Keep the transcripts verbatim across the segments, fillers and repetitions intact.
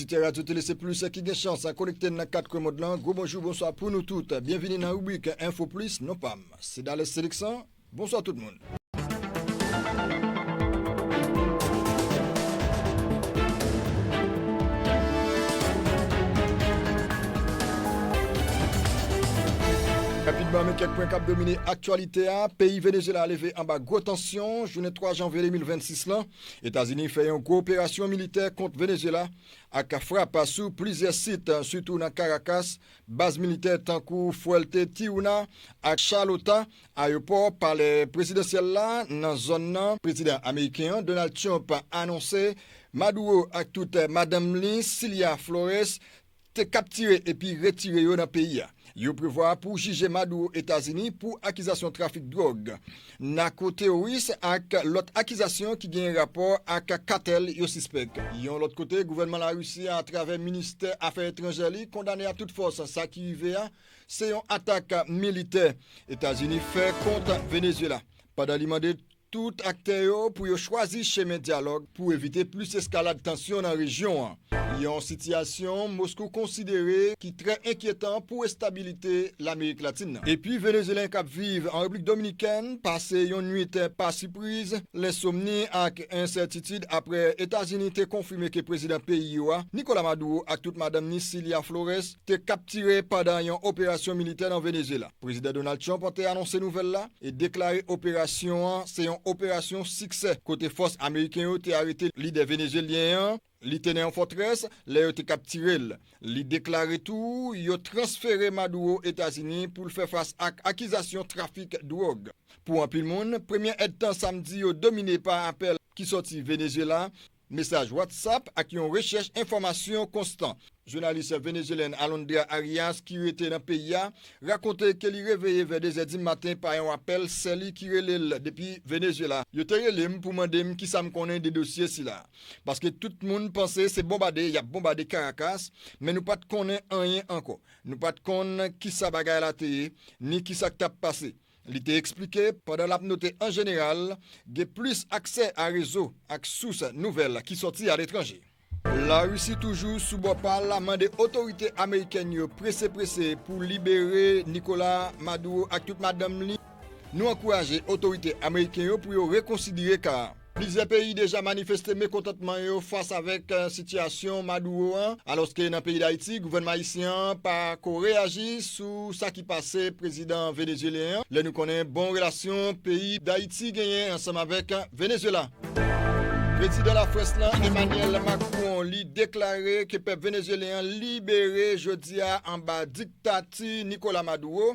Tè Radyo Tele Se Plis ki gen chans konekte nan kat kwen mond lan. Gwo bonjou, bonswa pou nou tout. Byenvini nan ribrik Enfo Plis, non pa m se Dales Seleksan. Bonswa tout moun. Rapidman, men kèk pwen k ap domine aktyalite a. Peyi Venezuela leve anba gwo tansyon. Jounen twa janvye de mil vennsis lan, Etazini fè yon gwo operasyon militè kont Venezuela ak frap sou plizyè sit, sitou nan Caracas, baz militè tankou Fuerte Tiuna ak Charlota, ayewopò, palè prezidansyèl la nan zòn nan. Prezidan ameriken an, Donald Trump, anonse Maduro ak tout madanm li, Cilia Flores, te kaptire epi retire yo nan peyi a. Yo prevwa pou jije Maduro Etazini pou akizasyon trafik dwòg, nakoteworis ak lòt akizasyon ki gen rapò ak katèl yo sispèk. Yon lòt kote, gouvènman Larisi a, atravè ministè afè etranjè li, kondane a tout fòs sa ki rive a, se yon atak militè Etazini fè kont Venezuela, pandan li mande tout aktè yo pou yo chwazi chemen dyalòg pou evite plis eskalad tansyon nan rejyon an. Yon sitiyasyon Moskou konsidere ki trè enkyetan pou estabilite Lamerik Latin nan. Epi Venezuelyen k ap viv an Repiblik Dominikèn pase yon nwit pa sipriz, lensomni ak ensètitid apre Etazini te konfime ke prezidan peyi yo a, Nicolas Maduro, ak tout madanm ni, Cilia Flores, te kaptire pandan yon operasyon militè nan Venezuela. Prezidan Donald Trump te anonse nouvèl la e deklare operasyon an se yon operasyon siksè, kote fòs ameriken yo te arete lidè venezuelyen an. Li te nan yon fòtrès lè yo te kaptire l. Li deklare tou yo transfere Maduro Etazini pou l fè fas ak akizasyon trafik dwòg. Pou anpil moun, premye èdtan samdi yo domine pa apèl ki soti Venezuela, mesaj WhatsApp ak yon rechèch enfòmasyon konstan. Jounalis venezuelyèn Alondra Arias, ki rete nan peyi a, rakonte ke li reveye vè de zè di maten pa yon apèl sè li ki rele l depi Venezuela. Yo te rele m pou mande m kisa m konnen de dosye sila. Paske tout moun panse se bonbade y ap bonbade Caracas, men nou pa t konnen anyen ankò. Nou pa t konn kisa bagay la te ye, ni kisa k t ap pase. Li te eksplike, pandan l ap note an jeneral, gen plis aksè a rezo ak sous nouvèl ki sòti aletranje. Larisi toujou sou bò pa l mande otorite amerikèn yo prese prese pou libere Nicolas Maduro ak tout madanm li. Nou ankouraje otorite ameriken yo pou yo rekonsidere ka a. Plizyè peyi deja manifeste mekontantman yo fas avèk, eh, sitiyasyon Maduro an, alòske nan peyi Dayiti, gouvènman ayisyen an pa ko reyaji sou sa ki pase prezidan venezuelyen an, lè nou konnen bon relasyon peyi Dayiti genyen ansanm avèk Venezuela. Prezidan Lafrans lan, Emmanuel Macron, li deklare ke pèp venezuelyen an libere jodi a anba diktati Nicolas Maduro,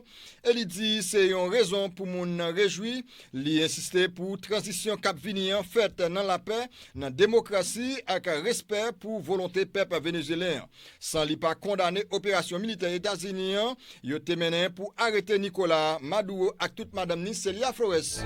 e li di se yon rezon pou moun nan rejwi. Li ensiste pou tranzisyon k ap vini an fèt nan lapè, nan demokrasi ak respè pou volonte pèp venezuelyen an, san li pa kondane operasyon militè Etazini an yo te mennen pou arete Nicolas Maduro ak tout madanm ni, Celia Flores.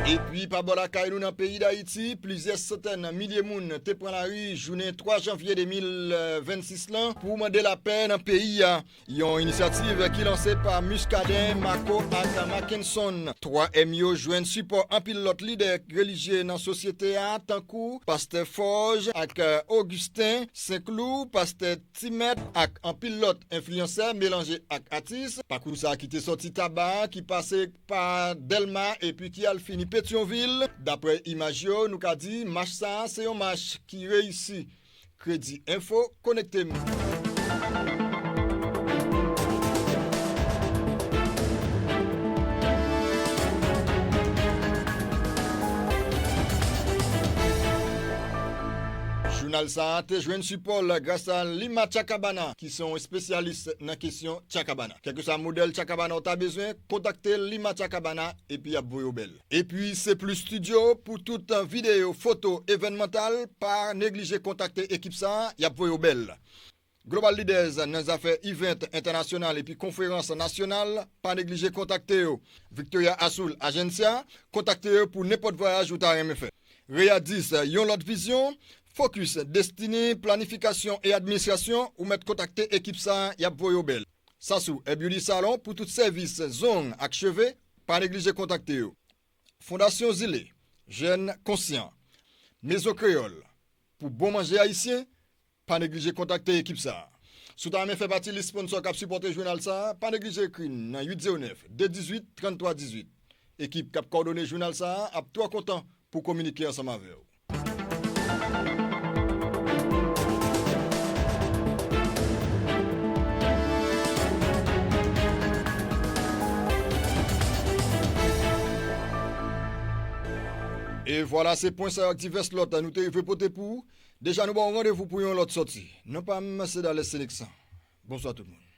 Epi, pa bò lakay nou nan peyi Dayiti, plizyè santèn milye moun te pran lari jounen twa janvye de mil vennsis lan pou mande lapè nan peyi a. Yon inisyativ ki lanse pa Muscadin, Marco ak Mackenson. Twa M yo jwenn sipò anpil lòt lidè relijye nan sosyete a, tankou pastè Forge ak, eh, Augustin Saint-Cloud, pastè Timèt ak anpil lòt enfliyansè melanje ak atis. Pakou sa ki te sòti Taba, ki pase pa Dèlma epi ki al fini Petyonvil. Daprè imaj yo, nou ka di mach sa a se yon mach ki reyisi. Kredi Enfo, konekte m. Jounal sa a te jwenn sipò l gras a Lima Chakabana, ki se yon espesyalis nan kesyon Chakabana. Kèlkeswa modèl Chakabana w ta bezwen, kontakte Lima Chakabana epi y ap voye w bèl. Epi se plis estidyo pou tout videyo, foto, evènmantal, pa neglije kontakte ekip sa a, y ap voye w bèl. Global Leaders nan zafè event entènasyonal epi konferans nasyonal, pa neglije kontakte yo. Victoria Azul Agencia, kontakte yo pou nenpòt vwayaj ou ta renmen fè. Readis, yon lòt vizyon, fokis, destine, planifikasyon e administrasyon, ou mèt kontakte ekip sa a, y ap voye w bèl. Sasou, Hair Beauty Salon, pou tout sèvis zong ak cheve, pa neglije kontakte yo. Fondasyon Zile, jèn konsyan. Mezon Kreyòl, pou bon manje ayisyen, pa neglije kontakte ekip sa a. Si w ta renmen fè pati lis sponsò k ap sipòte jounal sa a, pa neglije ekri n nan uit zewo nèf, de dizuit, tranntwa dizuit. Ekip k ap kòdone jounal sa a ap twò kontan pou kominike ansanm avè w. E vwala, se pwen sa yo ak divès lòt nou te rive pote pou ou. Deja, nou ba w randevou pou yon lòt sòti. Non pa m, se Dales Seneksan. Bonswa tout moun.